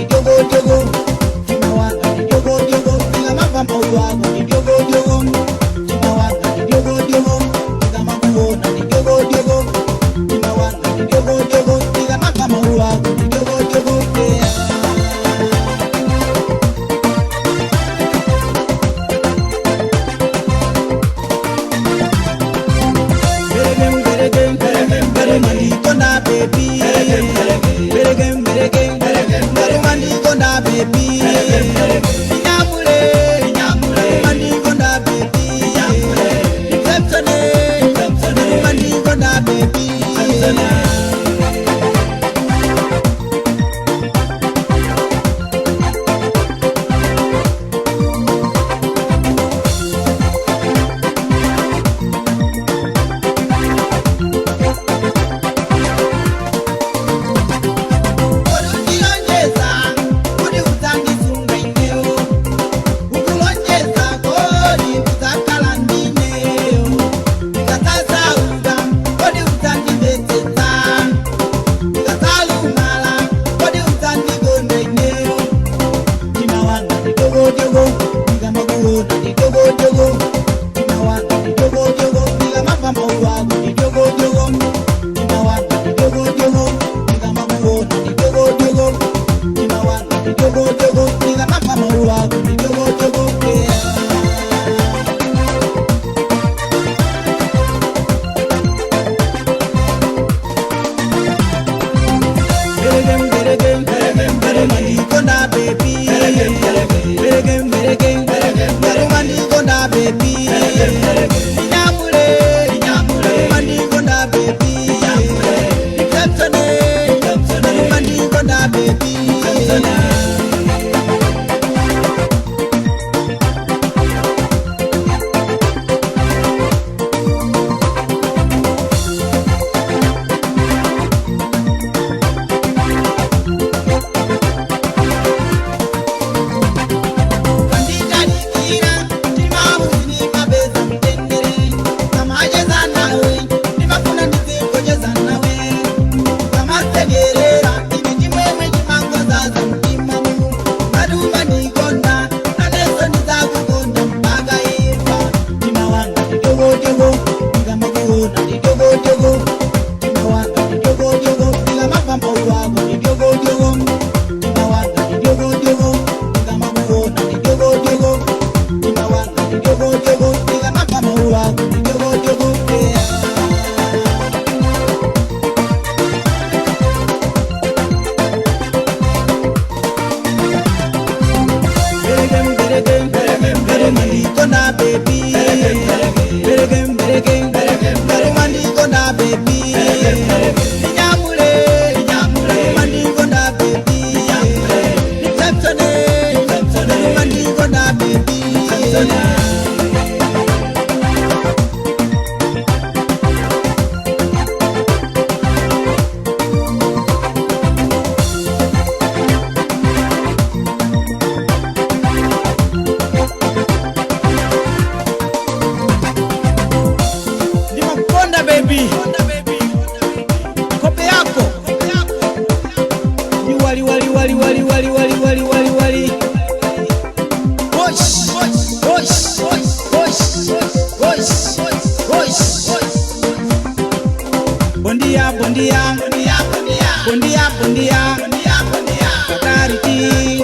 ndi jogojogo, mtima wanga ndi jogojogo, ndikamamva mawu ako ndi jogojogo, mtima wanga ndi jogojogo, ndikamakuona ndi jogojogo, mtima wanga ndi jogojogo, ndikamamva mawu ako ndi jogojogo, yeah. Mandikonda baby, berege berege, mandikonda baby, nyamule nyamule, mandikonda baby, nyamule, mandikonda baby. Ulonjeza kuti udzandisunga ineyo, ukulonjeza kodi udzakhala ndineyo, ndikadzasauka kodi udzandimvetsetsa, ndikadzalumala kodi udzandikonda ineyo. Mtima wanga ndi jogojogo, ndikamakuona ndi jogojogo, mtima wanga ndi jogojogo, ndikamamva mawu ako ndi jogojogo, mtima wanga ndi jogojogo, ndikamakuona ndi jogojogo, mtima wanga ndi jogojogo, ndikamamva mawu ako ndi jogojogo, yeah. Mandikonda baby, berege berege, mandikonda baby, nyamule nyamule, mandikonda baby, nyamule, mandikonda baby. Kanditalikira ndimauzinimapeza mtendere, kamacheza nawe ndimafuna ndizingocheza nawe, kamasekerera ine chimwemwe chimangozaza mtima mu maduma ndikonda naneso ndidzakukonda mpaka imfa. Mtima wanga ndi jogojogo, ndikamakuona ndi jogojogo, mtima wanga ndi jogojogo, ndikamamva mawu ako ndi jogojogo, mtima wanga ndi jogojogo, ndikamakuona ndi jogojogo, mtima wanga ndi jogojogo, ndikamamva mawu ako ndi jogojogo, yeah. Mandikonda baby, berege berege, mandikonda baby, nyamule nyamule, mandikonda baby, nyamule, mandikonda baby. Ndimakukonda baby, kope yako ni wali wali wali wali wali wali wali wali wali. Osh, osh, osh, osh, osh. Bondia, bondia, bondia, bondia, bondia, bondia, bondia. Kakariti,